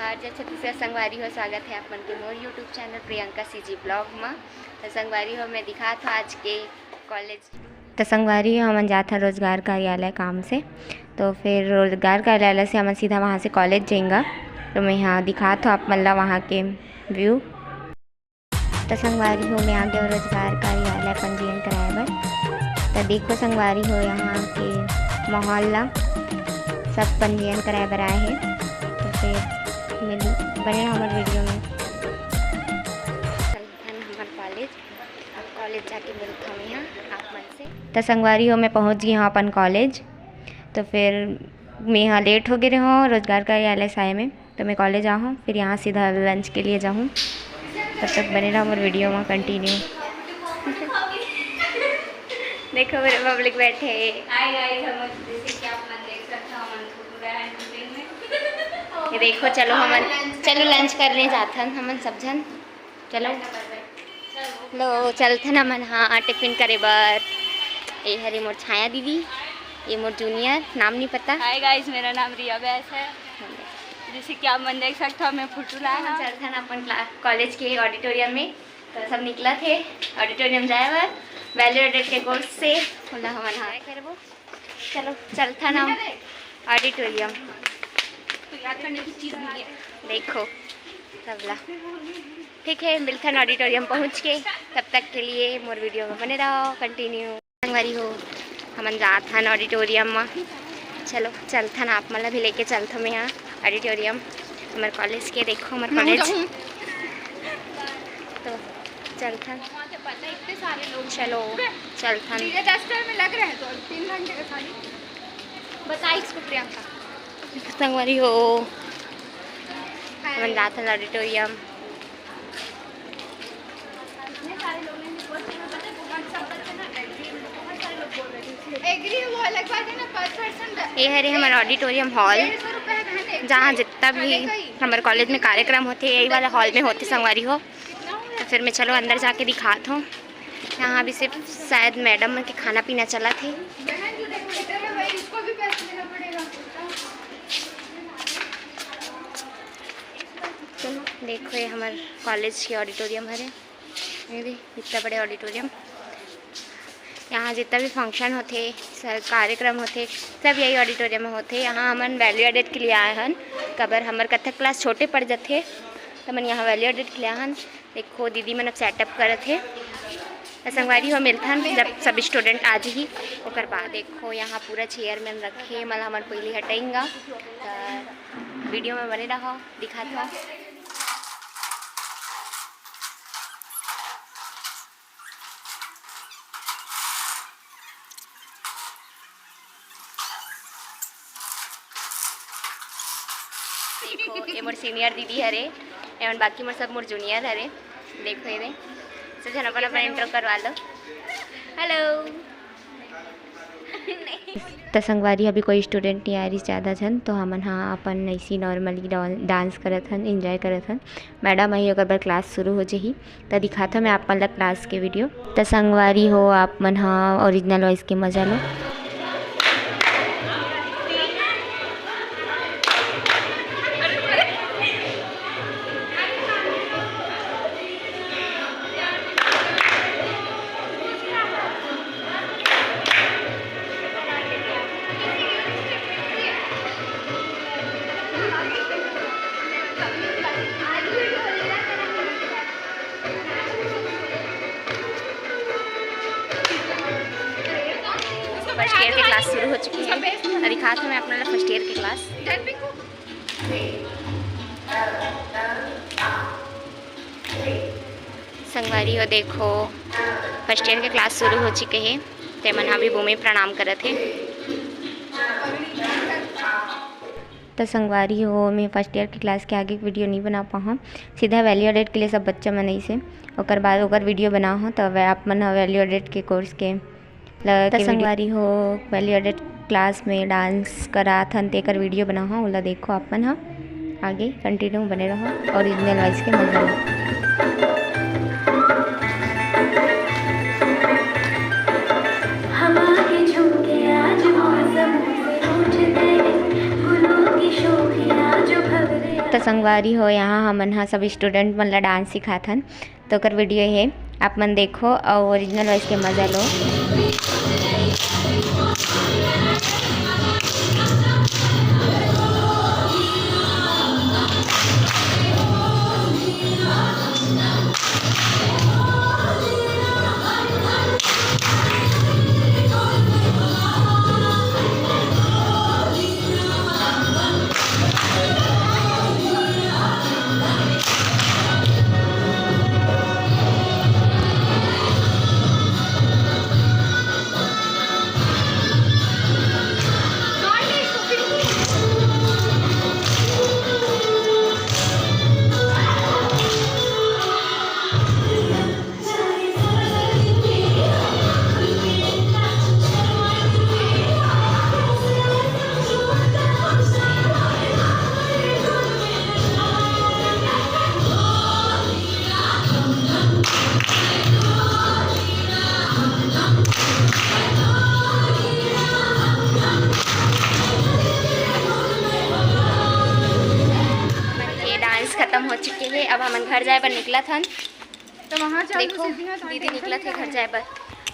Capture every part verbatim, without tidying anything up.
नमस्कार, जय छत्तीसगढ़ संगवारी हो, स्वागत है आप मन के मोर YouTube channel Priyanka CG blog मा। तो संगवारी हो, मैं दिखात हूँ आज के कॉलेज। तो संगवारी हो, हमन जात हन रोजगार कार्यालय काम से, तो फिर रोजगार कार्यालय से हमन सीधा वहाँ से कॉलेज जाएंगा। तो मैं यहाँ दिखात हूँ आप मन ला वहाँ के व्यू। तो संगवारी हो, मैं आ गया रोजगार कार्यालय पंजीयन कराए बर। तो देखो संगवारी हो, यहाँ के माहौल ला सब पंजीयन कराए बर आए हैं। तो फिर मिल बने रहो हमारे वीडियो में। चलथन हमर कॉलेज, अब कॉलेज जाके मिलत हूँ यहाँ आप मन से। तो संगवारी हो, मैं पहुँच गई हूँ अपन कॉलेज। तो फिर मैं यहाँ लेट हो गए रहो रोजगार कार्यालय से आए में। तो मैं कॉलेज आहूँ, फिर यहाँ सीधा लंच के लिए जाहूँ। तब तक बने रहो मोर वीडियो में कंटिन्यू। देखो मेरे पब्लिक बैठे। हाय गाइस, हम जैसे कि आप मन देख सकते हो, हम पूरा है टिफिन में। ये देखो, चलो हमन, चलो लंच करने जाथन हमन सब झन। चलो। लो, चलथन हमन, हाँ, टिफिन करे बर। ये हरे मोर छाया दीदी, ये मोर जूनियर, नाम नहीं पता। हाय गाइस, मेरा नाम रिया बैस है। जैसे कि आप मन देख सकते हो, मैं फोटो लाया हूँ। चलथन अपन क्ला-, कॉलेज के ऑडिटोरियम में। तो सब निकलत हे ऑडिटोरियम जाए बर, वैल्यू एडेड के कोर्स से। होला हमन, हाँ, करबो। चलो, चलथन हम ऑडिटोरियम। तो याद करने की चीज़ नहीं है। देखो, तबला। ठीक है, मिलथन ऑडिटोरियम पहुँच के। तब तक के लिए मोर वीडियो में बने रहो, कंटिन्यू। संगवारी हो, हमन जात हन ऑडिटोरियम में। चलो, चलथन, आप मन ला भी लेके चलथन मैं यहाँ ऑडिटोरियम। हमर कॉलेज के, देखो हमर मैं कॉलेज। जाऊँ। तो चलथन। वहाँ से पता है, इतने सारे लोग हैं। चलो, चलथन। डीजे डस्टर में लग रहे हैं तो तीन घंटे का खाली। बता इसको प्रियंका। संगवारी हो, हमन जात हन ऑडिटोरियम। एग्री, वो अलग बात है ना, per person। ये हरे हमर ऑडिटोरियम हॉल, डेढ़ सौ रुपए का है ना, जहाँ जितना भी हमर कॉलेज में कार्यक्रम होथे, यही वाला हॉल में होथे संगवारी हो। तो फिर मैं चलो अंदर जाके दिखात हूँ। यहाँ भी सिर्फ शायद मैडम के खाना पीना चलत हे। बहन जो डेकोरेटर है भाई, उसको भी पैसे देना पड़ेगा। चलो, देखो, ये हमर कॉलेज के ऑडिटोरियम हरे। ये दे, इतना बड़े ऑडिटोरियम। यहाँ जितना भी फंक्शन होथे, स-, कार्यक्रम होथे, सब यही ऑडिटोरियम में होथे। यहाँ हमन वैल्यू एडेड के लिए आए हन, काबर हमर कथक क्लास छोटे पड़ जाथे, त हमन यहाँ वैल्यू एडेड के लिए आए हन। देखो, दीदी मन अब सेटअप करत हे। त संगवारी हो, मिलथन जब सब स्टूडेंट आ जही, ओकर बाद। देखो, यहाँ पूरा चेयर मन रखे, मतलब हमन पहले हटाएंगा। त वीडियो में बने रहो, दिखात हूँ। देखो, ये मोर सीनियर दीदी हरे, एमन बाकी मोर सब मोर जूनियर हरे। देखो, ये दे, सब झन अपन अपन इंट्रो करवा लो। हेलो। त संगवारी, अभी कोई स्टूडेंट नहीं आ रही ज़्यादा झन, तो हमन हा अपन ऐसी नॉर्मली डा-, डांस करत हन, एंजॉय करत हन। मैडम आही, ओकर बाद क्लास शुरू हो जही, त दिखात हन मैं आप मन ला क्लास के वीडियो। त संगवारी हो, आप मन हा ओरिजिनल वॉइस के मजा लो। फर्स्ट ईयर के क्लास शुरू हो चुकी है। अभी खास में अपना फर्स्ट ईयर के क्लास। संगवारी हो, देखो, फर्स्ट ईयर के क्लास शुरू हो चुके हे, ते मन अभी भूमि प्रणाम करत हे। त संगवारी हो, मैं फर्स्ट ईयर के क्लास के आगे के वीडियो नहीं बना पाहूँ, सीधा वैल्यू एडेड के लिए सब बच्चा मन ऐसे, ओकर बाद ओकर वीडियो बना हो, तो वै-, आप मन ह वैल्यू एडेड के कोर्स के ल-, त के वीडियो। संगवारी हो, वैल्यू एडेड क्लास में डांस करात हन, तेकर वीडियो बना हो, ओला देखो आप मन ह। आगे कंटिन्यू बने रहो, ओरिजिनल वॉइस के मजा लो। हवा के झोंके आज मौसम से उठते, गुलों की शोखियाँ जो भवरे तो संगवारी हो, यहाँ हमन ह सब student मन ला dance सिखाथन, तो ओकर video हे, आप मन देखो और original voice के मजा लो। ये dance खत्म हो चुके हे, अब हमन घर जाए बर निकलत हन। तो वहाँ चालू देखो, से सीधी है, तो दीदी tension निकलत हे नहीं घर है। जाए बर।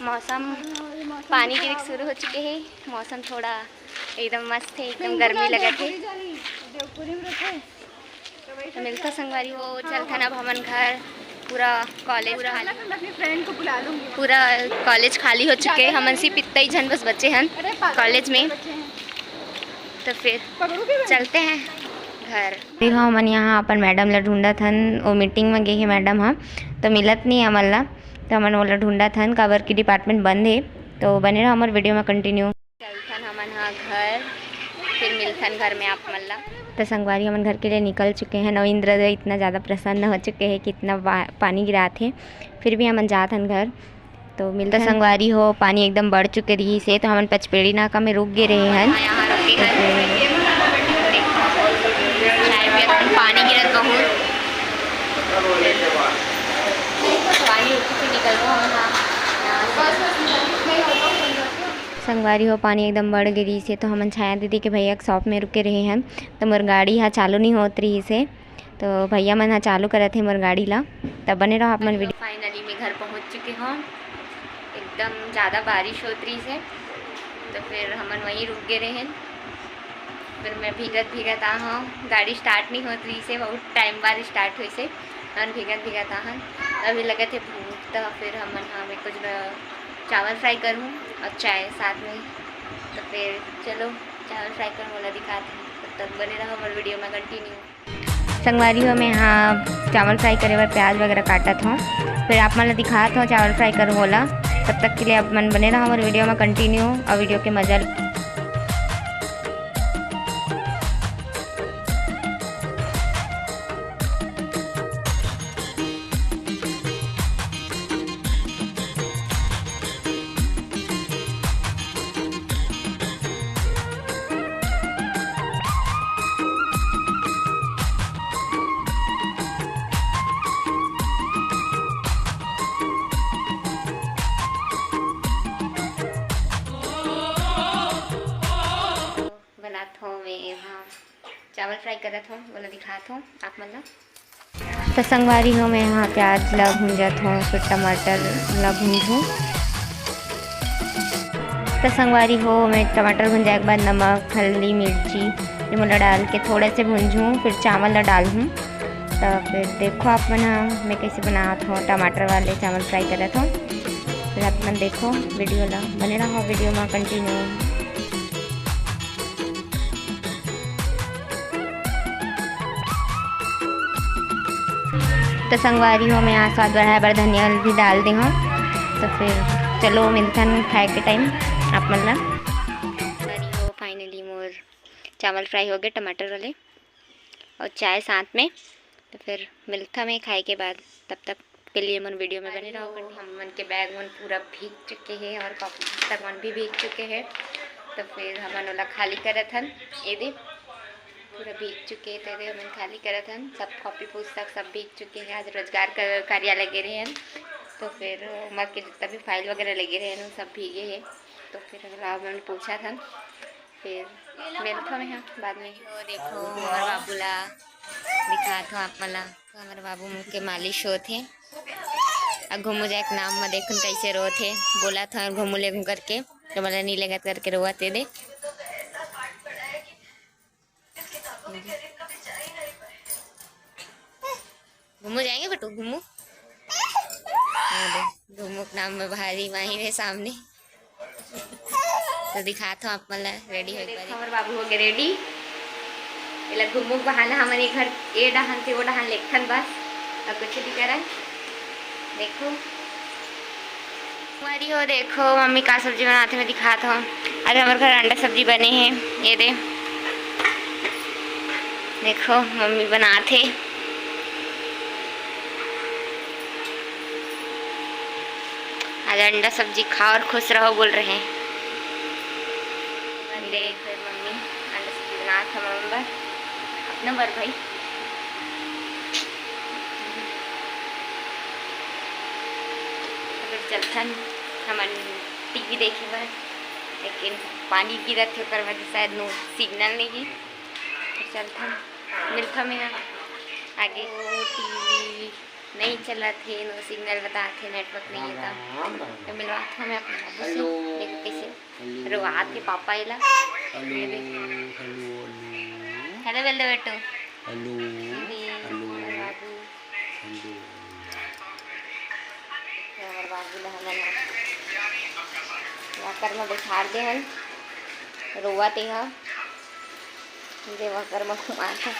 मौसम, हाँ, ये मौसम पानी खराब गिरे शुरू हो चुके हे, मौसम थोड़ा एकदम मस्त हे, एकदम नहीं, गर्मी तो लगत हे। देवपुरी जानी, देवपुरी में रखे। तो मिलथन संगवारी हो, चलथन अब हमन घर। पूरा college खाली, अपनी friend को बुला लूंगी। पूरा college खाली हो चुके हे, हमन सिर्फ इतना ही झन बस बचे हन अरे, पागल college में। बचे हैं। तो फिर पकड़ू के बहन? चलते हैं घर। देखो, हमन यहाँ अपन madam ला ढूंढत हन, वो meeting में गे हे madam ह, तो मिलत नहीं हमन ला, तो हमन ओला ढूंढत हन, काबर की department बंद हे। तो बने रहो हमर video में continue। चलथन हमन ह घर, फिर मिलथन घर में आप मन ला। तो संगवारी, हमन घर के लिए निकल चुके हैं और इंद्र इतना ज़्यादा प्रसन्न हो चुके हैं कि इतना पा-, पानी गिरात हे, फिर भी हमन जात हन घर। तो मिलथन संगवारी हो, पानी एकदम बढ़ चुके रहिस हे, तो हमन पचपेड़ी नाका में रुक गे रहे हन। यहाँ रुके हन। चाय पियत हन, पानी गिरत बहुत। पानी रुकी से निकलबो हमन ह। संगवारी हो, पानी एकदम बढ़ गे रहिस हे, तो हमन छाया दीदी के भैया के shop में रुके रहे हन, तो मोर गाड़ी ह चालू नहीं होत रहिस हे, तो भैया मन ह चालू करत हे मोर गाड़ी ला। तब बने रहो आप मन video। Finally मैं घर पहुँच चुके हूँ। एकदम ज़्यादा बारिश होत रहिस हे, तो फिर हमन वहीं रुक गे रहेन। फिर मैं भीगत भीगत आ हूँ, गाड़ी start नहीं होत रहिस हे, बहुत time बाद start होइस हे। हमन भीगत भीगत आ हन, अभी लगत हे भूख, तो फिर हमन ह मैं कुछ ब-, चावल fry करूँ और चाय साथ में। तो फिर चलो चावल fry करूँ, ओला दिखात हूँ, तब तक बने रहो हमर video में continue। संगवारी हो, मैं यहाँ चावल fry करे बर प्याज वगैरह काटत हूँ, फिर आप मन ला दिखात हूँ चावल fry करूँ ओला। तब तक के लिए आप मन बने रहो हमर video में continue और video के मजा। बनात हूँ मैं यहाँ चावल fry करत हूँ, ओला दिखात हूँ आप मन ला। तो संगवारी हो, मैं यहाँ प्याज ला भूंजत हूँ, फिर टमाटर ला भूंजूँ। तो संगवारी हो, मैं टमाटर भुंजाए के बाद नमक, हल्दी, मिर्ची, ये मोला डाल के थोड़ा से भूंजूँ, फिर चावल ला डालूँ। तो फिर देखो आप मन ह, मैं कैसे बनात हूँ, टमाटर वाले चावल fry करत हूँ। फिर आप मन देखो video ला, बने रहो video में continue। तो संगवारी हो, मैं यहाँ स्वाद बढ़ाए बर धनिया भी डाल दे हूँ। तो फिर चलो मिलथन खाए के time आप मन ला। संगवारी हो, finally मोर चावल fry हो गए टमाटर वाले और चाय साथ में। तो फिर मिलथन मैं खाए के बाद, तब तक के लिए मन video में बने रहो। हम मन के bag मन पूरा भीग चुके हैं और copy पुस्तक मन भी भीग चुके हैं। तो फिर हमन ओला खाली करत हन। ये दे पूरा भीग चुके हैं, तो ये दे हमन खाली करत हन। सब copy पुस्तक सब भीग चुके हैं। आज रोजगार क-, कार्यालय गे रहे हन, तो फिर ओमा के जितना भी file वगैरह लगे रहे हन, वो सब भीगे हैं। तो फिर अगला हमन पूछत हन, फिर मिलथन मैं ह बाद में। यो देखो, मोर बाबू ला दिखात हव आप मन ला, तो हमर बाबू मन के मालिश होत हे। अब घुमू जाए के नाम म देखन कैसे रोत हे, बोलत हव घुमू लेगहूं करके, तो मोला नी लेगत करके रोवत हे दे। घुमू जाएंगे बेटू, घुमू। ये दे, घुमू के नाम में भारी माहिर हे सामने। तो दिखात हव आप मन ला, रेडी हो एक बारी। हमर बाबू हो गए रेडी। एला घुमू के बहाना हमन एक घर ए डहान से ओ डहान लेगथन बस, अउ कुछ नहीं करन। देखो हमारी हो, देखो मम्मी का सब्जी बनात हे, मैं दिखात हव। आज हमर घर अंडा सब्जी बने हे, ये दे देखो मम्मी बनात हे। आज अंडा सब्जी खाओ और खुश रहो बोल रहे हैं। देख मम्मी अंडा सब्जी बनात हे मम्मी बर, अपना बर भाई। अभी चलथन हमन टीवी देखे बर, लेकिन पानी गिरत हे, ओकर वजह से शायद नो सिग्नल नहीं हे। तो चलथन, मिलथन मैं आगे। ओ, टीवी नहीं चलत हे, नो सिग्नल बतात हे, नेटवर्क नहीं हे। तो, तो मिलवात हव मैं अपन बाबू से, देखो कैसे रोवात हे पापा एला। Hello, hello, hello. हेलो बोल दे बेटू। Hello, hello, hello. बाबू। हेलो। हमर बाबू ला हमन वॉकर में बैठार दे हन, रोवत हे। दे वॉकर में घुमात हे।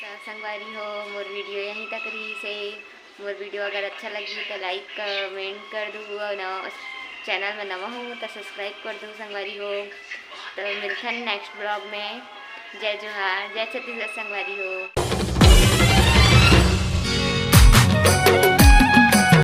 त संगवारी हो, मोर वीडियो यहीं तक रहिस हे। मोर वीडियो अगर अच्छा लगी तो लाइक कमेंट कर दू, अउ नवा चैनल में नवा हो तो सब्सक्राइब कर दू संगवारी हो। तो मिलथन नेक्स्ट ब्लॉग में। जय जोहार, जय छत्तीसगढ़ संगवारी हो।